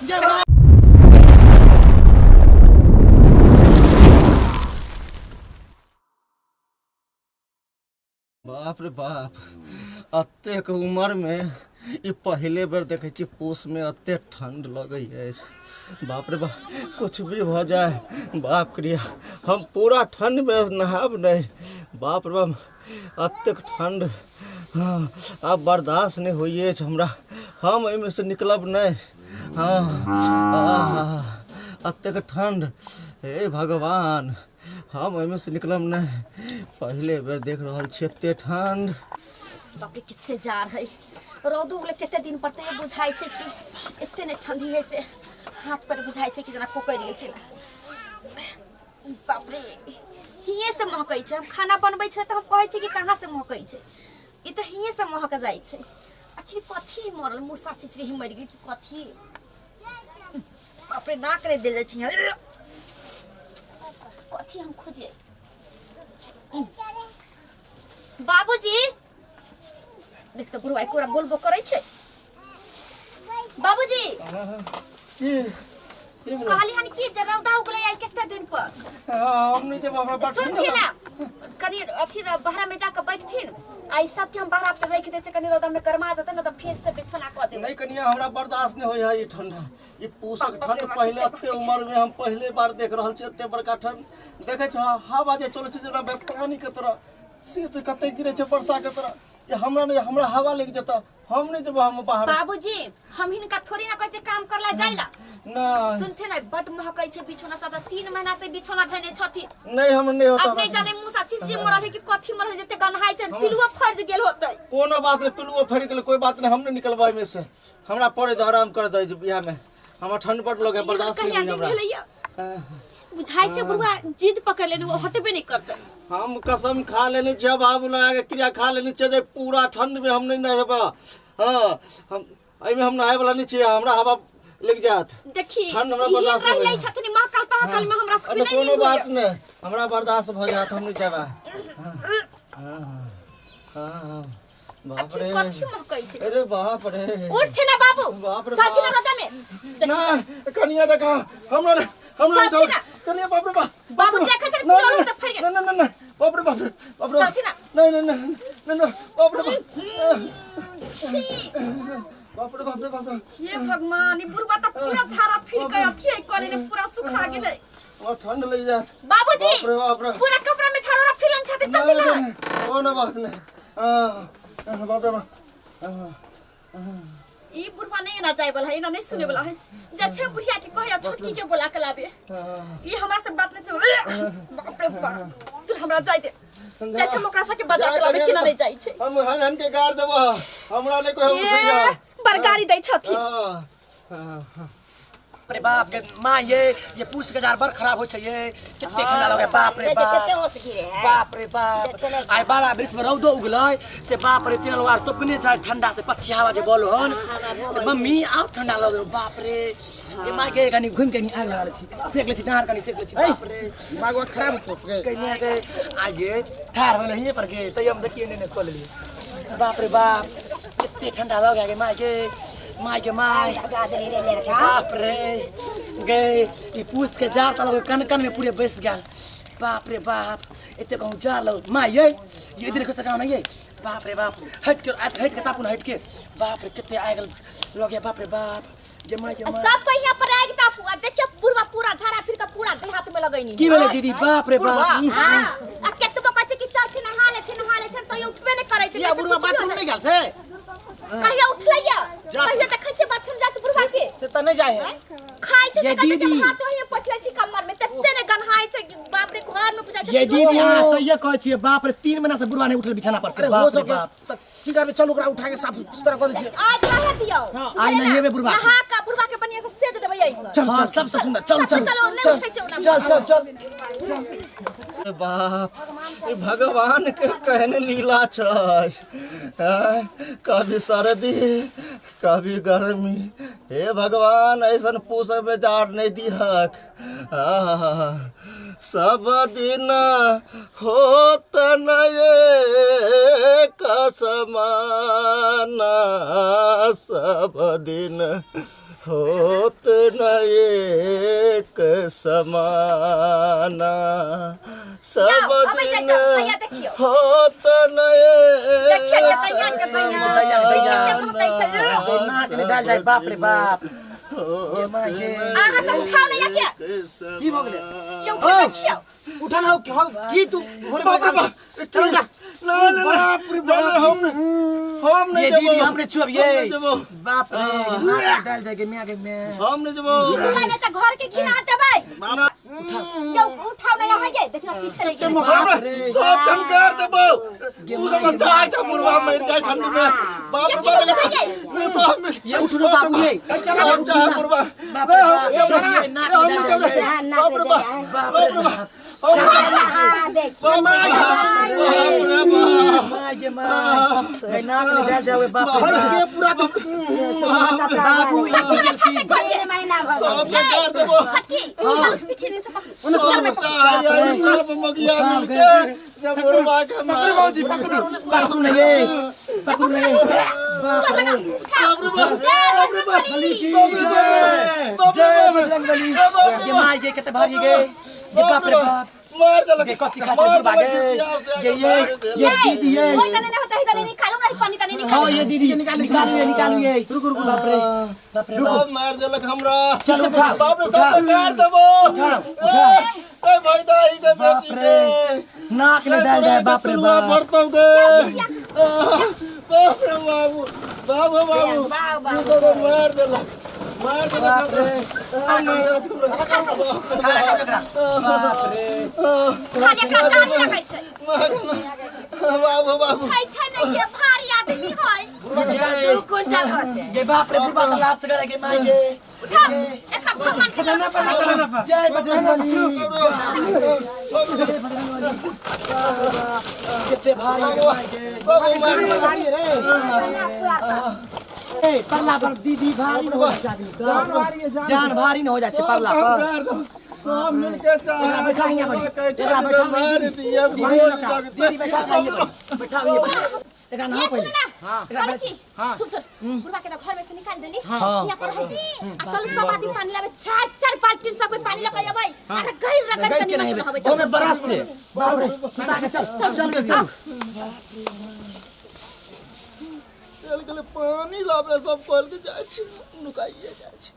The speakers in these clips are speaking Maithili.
बाप रे बाप, एतेक उमरमे ई पहिले बेर देखै छी पूसमे एतेक ठण्ड लगै अछि। बाप रे बाप, कुछ भी भऽ जाय, बाप क्रिया हम पूरा ठण्डमे नहायब नहि। बाप रे बाप, एतेक ठण्ड, हँ, आब बर्दाश्त नहि होइ अछि हमरा, हम एहिमे से निकलब नहि। हँ, आहा, एतेक ठण्ड, हे भगवान, हम ओहिमे से निकलब नहि। पहिले बेर देख रहल छी एते ठंड। बाप रे, कते जाड़ है, रौद उगले कते दिन पर तैयो बुझाइ छै कि एते नहि ठंडी है, से हाथ पर बुझाइ छै कि जेना कोकरि गेल तेना। बाप रे, हिये से महकै छै। हम खाना बनबै छै तऽ हम कहै छी कि कहाँ से महकै छै, ई तऽ हिये से महक जाइ छै। आखिर कथी मरल, मूसा चिचरी ही मरि गेल कि कथी? बाप रे, नाक नहि देल जाइ छै यहाँ। कथी हम खोजिए? बाबूजी, देख तऽ बुढ़वा कोरा बोलबो करै छै। बाबूजी, की की भेलै? कहली हन कि जे रौदा उगलै आइ कते दिन पर। हाँ, हम नहीं जब हमरा बड़ ठंड सुनथिन ना, कनि अथी बहरा में जाके बैठथिन आ ई सबके हम बहरा पे रख दै छियै, कनि रौदा में गरमा जेतै ने तऽ फेर से बिछौना कऽ देबै। नहीं कनिया, हमरा बर्दाश्त नहीं होय है ई ठंडा, ई पूसक ठंड। पहिले एते उम्र में हम पहले बार देख रहल छी एते बड़का ठंड। देखै छ हवा जे चलै छै जेना पानी के तरह, से तऽ कते गिरै छै वर्षा के तरह। ये हमरा नहीं, हमरा हवा लग जेता, हम नहीं जेबै हम बाहर। बाबूजी, हम हिनका थोड़ी ना कहै छियै काम करला जाइला। नहीं। सुनथे ना, बड महकै छै बिछौना सब, 3 महीना से बिछौना धने छथिन। नहीं, हम नहीं होता। अब नहीं जाने मूसा चिची मरल है कि कथी मरल है, जते गन्हाइ छै, पिलुआ फर्ज गेल होतै। कोनो बात नहीं, पिलुओ फड़ि गेल कोई बात नहीं, हम नहीं निकलबै एहिमे से। हमरा पड़े दे, आराम कर दे बियाह में, हमरा ठंड बड लगे, बर्दाश्त नहीं कहिया होई दिन हमरा। भेलैया बुझाइ छै, बुढ़वा जिद पकड़ लेने, वो हटबे नहीं करतै। हम कसम खा लेने छियै, बाबू लगा के क्रिया खा लेने छियै जे पूरा ठंड में हम नहीं नहेबै। हाँ, हम एहिमे हम नहाय वाला नहीं छियै, हमरा हवा लग जात। देखी, ठंड हमरा ई बर्दाश्त रहि नहीं जाइ होइए। छथिन महकल तहकल में, हमरा सबके अरे नहीं कोनो नींद बात होइए। नहीं, हमरा बर्दाश्त भऽ जात, हम नहीं जेबै। हाँ, हाँ, हाँ, बाप रे, कथी महकै छै? अरे बाप रे। उठथे ना बाबू, बाप रे चलथिन ना बाप। रौदा में। ना कनिया, देखा हमरा हमरा चलथिन ना। कनिया, बाप रे बाप। बाबू, देखै छै ना, पिलौल ना, तऽ फड़ि गेल। ना ना ना ना, बाप रे बाप रे बाप रे। चलथिन ना। नहीं नहीं नहीं नहीं नहीं, बाप रे बाप। छी। बाप रे बाप रे बाप रे। हे भगवान, ई बुढ़वा तऽ पूरा झाड़ा फिर के अथी है कऽ लेने, पूरा सुखा गेलै। और ठंड लग जात। बाबूजी, बाप रे बाप रे। पूरा कपड़ा में झाड़ा फिरन छथि, चलथिन ना। नहीं, कोनो बात नहीं। आ, बाप रे बाप। ई बुढ़वा नहीं एना जाय वाला है, एना नहीं सुने वाला है। जा छै बुढ़िया के कहे आ छोटकी के बोला के लाबे। ई हमरा से बात नहीं से। बाप रे बाप, तू हमरा जाय दे। जा छै ओकरा सबके बजा के लाबे, केना नहीं जाय छै। हम हन के गाड़ देबो, हमरा ले कोई ए, बड़ गारी दै छथिन। हाँ हाँ हाँ। रे बाप के माँ, ये पूस के जार बड़ खराब हो छै, ये कते ठंडा लगे, बाप रे बाप। कते होश गिरे है। बाप रे बाप, आइ बारा वृक्ष में रौदो उगलै से बाप रे, तीन लोग तोपने जाय ठंडा से, पक्षी हवा जे बोलो हन से मम्मी आब ठंडा लगे, बाप रे। ये माँ के कनी घुमि के आग लगा लै छी, सेक लै छी डाँर, कनी सेक लै छी, बाप रे। दिमाग खराब हो गए। कहीं के आगे ठार होले हिये पर के तैयो हम देखिए नहीं खोल लिए। बाप रे बाप, कितने ठंडा लग गए माँ के, माँ के माँ। लगा देली रे लड़का। बाप रे गए, ई पूछ के जार तल कन कन में पूरे बैस गेल। बाप रे बाप, एते कहूँ जार लग माँ, ये इधर को सकाव नहीं ये। बाप रे बाप, हट के हट के तापुन हट के, बाप रे कितने आए गेल लग, बाप रे बाप ये माँ के माँ। सब कहिया पर आगि तापू आ देखियो बुढ़वा पूरा झाड़ा फिर के पूरा देह हाथ में लगैनी। की भेलै दीदी? बाप रे बाप। हाँ, आ केतबो कहै छै कि चलथिन नहा लेथिन नहा लेथिन, तैयो उठबे नहि करै छै। या कहै छै बुढ़वा कुछ भी हो बाथरूम जाए। नहीं गेल से? कहिया उठलैया? जा। कहिया देखै छियै बाथरूम जात बुढ़वा के? से त नहीं जाए है। खाइ छै ये तऽ कहै छै कि हम दीदी। हाथ ओहिमे पोछि लै छी कमर में, तते ने गन्हाइ छै कि बाप रे, घर में बुझाइ छै ये कि दीदी, अहाँ सहिए कहै छियै, बाप रे, 3 महीना से बुढ़वा नहीं उठल बिछाना पर से। अरे हो बाप रे सके बाप। त की करबे, चल ओकरा उठा के साफ सुथरा कर दै छियै। आइ रहे दियौ। आइ नहेबै बुढ़वा के। नहा के बुढ़वा के बढ़िया से सेद देबै एहि पर। हाँ, सबसे सुंदर, चल चल। चलो, नहि चल उठै छै ओना। चल चल चल। अरे बाप, ई भगवान के कहने लीला छै, हैं? कभी सर्दी कभी गर्मी, हे भगवान, ऐसन पूस में जाड़ नहीं दिहक। आहा, सब दिन होत नये कसमाना, सब दिन होत न एक समाना सब जाओ, अबै दिन जाओ, भैया देखियौ। होत न देखियौ एक दैया के दैया दैया, दैया। कते बहुतै छै नाक में डाल जाय बाप रे बाप। होत माँ गे। न अहाँ सब उठाउ ने या के एक की भऽ गेलै? यौ उठा देखियौ उठा ना हो कि हो की तू भोरे बाप रे बाप। चल उठा। ना ना बाप रे बाप हम हम ये नहीं दीदी जेबो हमने छुअब हम ये नहीं जेबो। बाप रे नाक में डाल जाय गे मियां गे मैं हम नहीं जेबो उठा ने त घर के घिना देबै यौ उठाउ ने यहाँ ये देखियौ पीछे रहि गेलै बाप रे। सब हम कर देबो तू सब अच्छा अच्छा बुढ़वा मर जाए ठंड में बाप रे बाप ये सब मिल ये उठो ना बाबू ये सब चाहे बुढ़वा बाप रे नहीं हम बाप, नहीं जेबो ये नाक हम में नहीं डाल जेबो जाय। बाप रे बाप बाप बाप रे रे बाप। बाप बाप बाप रे बाप माँ गे माँ ये नाक में डाल जावे बाप रे बाप। के पूरा तो बाबू ये देखियौ अच्छा से घर के सब कर देबो छटकी चल पीछे नहीं से पकड़ सब चाहे सब मगिया मिलके जब बुढ़वा के मार बाबूजी पकड़ो पकड़ू ना ये पकड़ू ना ये बाप रे बाप रे बाप जय बजरंगबली जय जय बजरंगबली ये माँ ये कते भारी गे ये बाप रे बाप मार देलक गे कथी खा छै बुढ़बा गे ये ये ये दीदी ये ओइ तने नहीं होता है तने निकालू नहीं पानी तने निकालू हाँ ये दीदी निकालू ये निकालू ये रुक रुक बाप रे बाप रे बाप सब मार देलक हमरा चल उठा बाप रे सब कर देबो उठा, उठा। ए भाई दाई के बाप बेटी रे के नाक में डाल जाए बाप रे बाप भरतौ गे बाप रे बाबू बाबू बाबू ई तो मार देलक मार देलक बाप रे हमरा मार देलक हमरा खा खा एकरा बाप रे खाली एकरा चारी लगै छै बाबू बाबू खाइ छै ने के भारी आदमी है दू क्विंटल होते गे बाप रे बुढ़बा के लाश करे गे माय गे उठा एकरा भगवान के लाश छोड़ाई। जय बजरंगबली जय बजरंगबली कितने भारी है माय गे बाबू मार देलक भारी रे ए परला पर दीदी भारी न हो जाती जान भारी है, जान। जान भारी न हो जाए छे परला पर कर दो सब मिलके चाहे एकरा बैठा हियां बड़ी एकरा बैठा मार दिए दीदी बैठा हियां बड़ी बैठा हियां बड़ी एकरा ना ये सुन पहिले ना कहली की सुन सुन बुढ़वा के तो घर में से निकाल देली यहाँ पर रहती आ चल सब आदमी पानी लावे चार चार बाल्टी सब कोई पानी लगा अबै अरे गैर रगड़ गई के के निमन नहीं से नहाबै ओमे बरस से बाप रे सुता के चल चल चल चल चल गेलै पानी लाबे सब कल के जाइ छी नुकाइए जाइ छी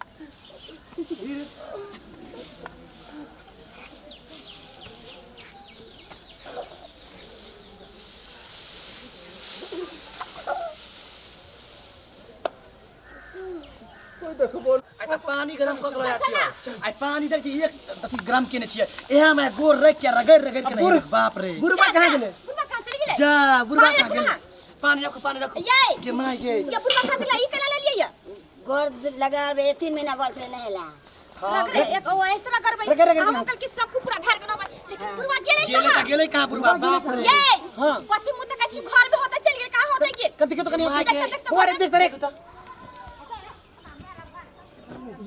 कोई देखबो आइ त पानी गरम कऽ के लऽ छियै आइ पानी देख छी एक अथी गरम केने छियै एहा में गोर रख के रगड़ रगड़ के नहीं बाप रे बुढ़बा कहाँ गेलै बुढ़वा कहाँ चलि गेलै जा बुढ़बा पानी कहाँ रखू गेल ना। पानी रखो पानी रखो ये के माय गे ये बुढ़वा कहाँ चला ई केला ले लियै गोर लगाबे 3 महीना बोल से नहेला रगड़े एक ओ ऐसे रगड़बै रगड़, रगड़, हम कल के सबको पूरा ढार के नहाबै लेकिन बुढ़वा गेलै गेलै कहाँ त गेलै कहाँ बुढ़बा बाप रे ये कथी मुँह तक छी घर में होता चल गेल कहाँ होता गेल कथी के तो कनी माय गे देख, देख, ओ रे देख रे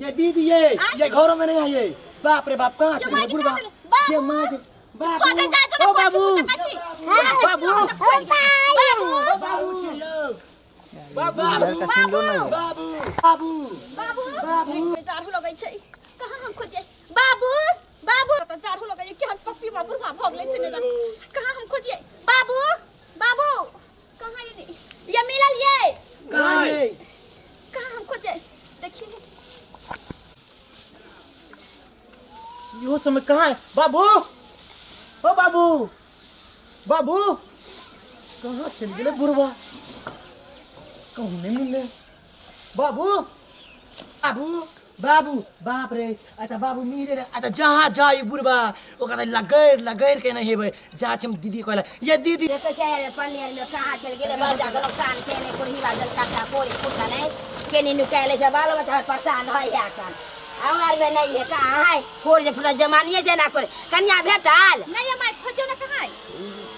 ये दीदी ये घरों में नहीं आई ये बाप रे बाप कहाँ ये चले माय गए के बुढ़बा कहाँ चले? बाबू। ये माय के बाबू खोजे जा जो ओ बाबू। बाबू बाबू बाबू बाबू बाबू बाबू बाबू झाड़ू लगै छै कहाँ हम खोजे बाबू बाबू त झाड़ू लगै कि हम पप्पी में बुढ़वा भऽ गेलै से नहि जान कहाँ हम खोजिए बाबू बाबू कहाँ ये ये मिलल ये कहाँ ये कहाँ हम खोजे देखिए इहो समय कहाँ है बाबू ओ बाबू बाबू कहाँ चल गेलै बुढ़वा कहूँ नहीं मिले बाबू बाबू बाबू बाप रे अच्छा बाबू मिले रे अच्छा जहाँ जाई बुढ़बा ओकरा लगैर लगैर के नहीं हेबै जा छै हम दीदी कहला ये दीदी देखै छै रे पन्नी आर में कहाँ चल गेलै बाल जाके नुकसान के नहीं कुरही बाजल काटा कोरी फुटल है के नहीं नुकायल छै बाल बच्चा परेशान है एखन हमार में नहीं है कहाँ है कोर जे फुटल जमानिए जेना करे कन्या भेटल नहीं ये माय खोजियो ना कहाँ है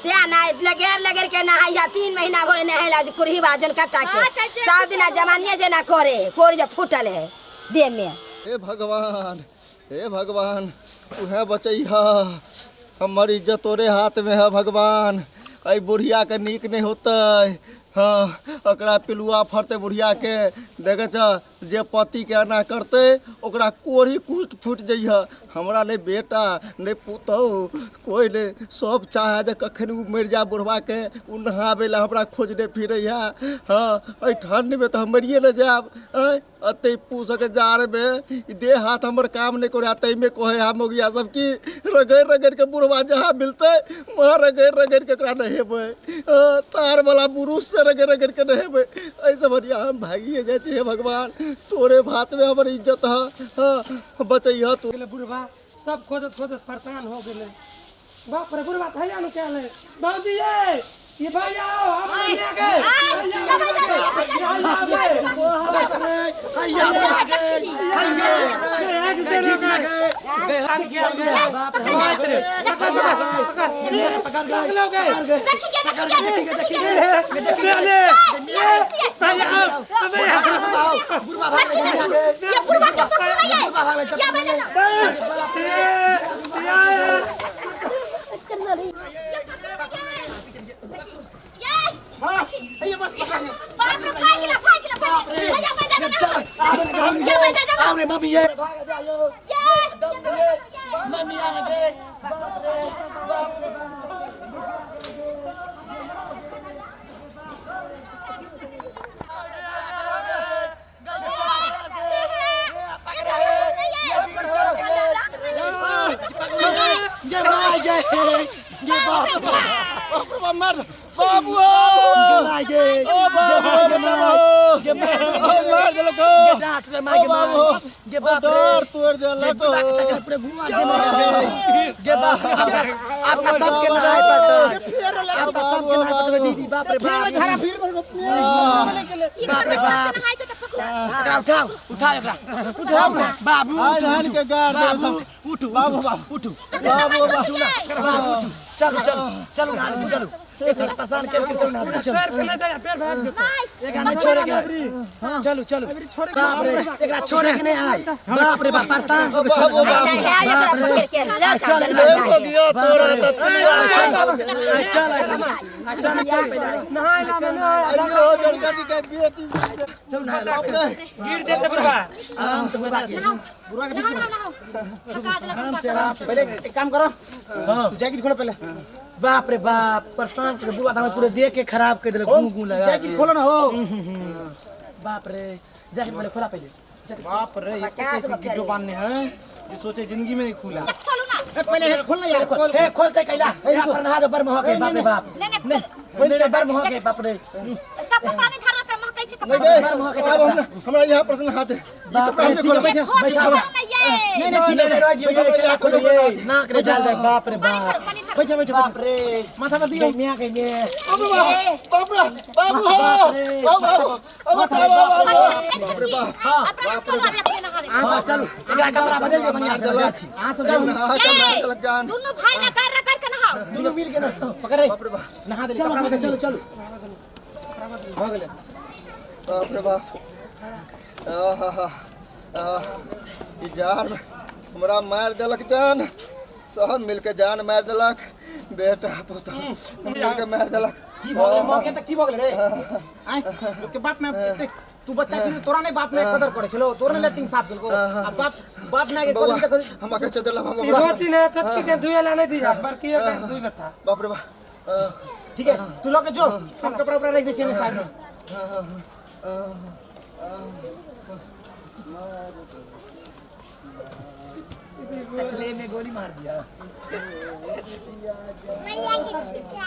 से नहीं लगेर लगेर के नहाई जा 3 महीना भोरे नहेला जो कुरही बाजन काटा के हाँ, चाचा, सब दिना जमानिए जेना करे है कोर जे फुटल है देह में हे भगवान हे भगवान तुहे बचैहा हमर इज्जत तोरे हाथ में है भगवान एहि बुढ़िया के नीक नहीं होतै हाँ ओकरा पिलुआ फड़तै बुढ़िया के देखै छ जे पतिके एना करतै ओकरा कोढ़ी कुष्ठ फूटि जइह। हमरा नहि बेटा नहि पुतहु कोइ नहि, सब चाहे जे कखन ओ मरि जाय बुढ़बाके, ओ नहाबै लए हमरा खोजने फिरैए। हँ, एहि ठण्डमे तऽ हम मरिए ने जायब। आँय, एते पूसके जाड़मे ई देह हाथ हमर काम नहि करै, ताहिमे कहै है मौगिया सब कि रगड़ि रगड़ि के बुढ़वा जहाँ मिलतै वहाँ रगड़ि रगड़ि के ओकरा नहेबै। तारवला बुरुश से रगड़ि रगड़ि के नहेबै। एहिसँ बढ़िआँ हम भागिए जाइ छी। हे भगवान, तोरे भातमे हमर इज्जत है, हँ, बचैह तू। गेलै बुढ़वा सब खोजत खोजत परेशान हो गेलै। बाप रे, बुढ़वा तऽ हैया नुकायल है। बाबूजी ये, ये भैया आओ, हम नहीं ले गए। भैया आओ, आउरे मम्मी ये मम्मी आ गए। ये माय ये ये बाप बाप रे बाप, मार बाबू ये ये ओ बाबू, ये ओ मार देलक ये डांट रे माय के बाबू, माय ये बाप रे डर तोड़ देलक। ये चक्कर पूरे घुमा दे ये बाप रे, आपका आपका सबके नहाए पड़ता, आपका सबके नहाए पड़ता दीदी। बाप रे बाप, बाप रे बाप, एकरा उठाओ, उठाओ एकरा, उठाओ बाबू, आइ धान के गाड़ बाबू उठू, बाबू, बाबू, उठू, बाबू, बाबू, बाबू उठू, चलो चलो चलो नहा ले, चलो एकरा परेशान करके चलो नहा ले, चलो एकरा नहीं छोड़े के, चलो चलो बाप रे, एकरा छोड़े के नहीं आई। बाप रे बाप, परेशान हो के छोड़ बाबू, बाबू। चल हो गया तोरा तऽ चल चल चल पहिले अइयो जनकर जी के बेटी। चल नहा ले। गिर जेतै बुढ़वा। आराम से बुढ़वा के बुढ़वा के पीछे पहले एक काम करो, तू जैकेट खोलो पहले। बाप रे बाप, परेशान कर बुढ़वा तो पूरे देख के खराब कर देलक, गूं गूं लगा जैकेट खोलो ना हो। बाप रे, जैकेट पहले खोला पहले। बाप रे, ये कैसे गिड्डो बांधने हैं ये सोचे जिंदगी में नहीं खुला। ए पहले हेड खोल ना यार। हे खोलते कैला यहाँ पर नहा दो, बर्म हो गए। बाप रे बाप, नहीं नहीं बर्म हो गए। बाप रे, सबको पानी धारा पे महकै छै। नहीं गए, अब हम हमरा यहाँ पर से नहाते। बाप रे, ठीक है, बैठा बैठा, नहीं नहीं नहीं ठीक है, रह दियो ये नाक रे डाल दे। बाप रे बाप, बैठा बैठा, बाप रे, माथा में दियो। गई मियां गई मियां। बाप रे बाबू हो, बाबू अब बाप रे बाप। हां चलो, एकरा कपड़ा बदल के बढ़िया से जा छी। हां सब जाओ, दुनु भाई ना कर कर के नहाओ, दुनु मिल के ना पकड़े। बाप रे बाप, नहा दे, कपड़ा बदल, चलो चलो हो गेले। बाप रे बाप, आहा ई जार हमरा मार देलक जान, सब मिलके जान मार देलक, बेटा पुतहु मिलके मार देलक। की भऽ गेलै मौके त की भऽ गेलै रे? आइ लोक के बाप में एते तू बच्चा छी, तोरा नहीं बाप ने कदर करे छलो, तोरा ने लैट्रिन साफ केलको, आ बाप बाप ने के कदर त हम के चदल हम रोटी ना चटकी के दुए ला नहीं दिया, बड़की के दुई बेटा। बाप रे बाप, ठीक है तू लके जो, हम कपड़ा उपड़ा रख दे छियै साइड में। ले में गोली मार दिया। मैया के छिया।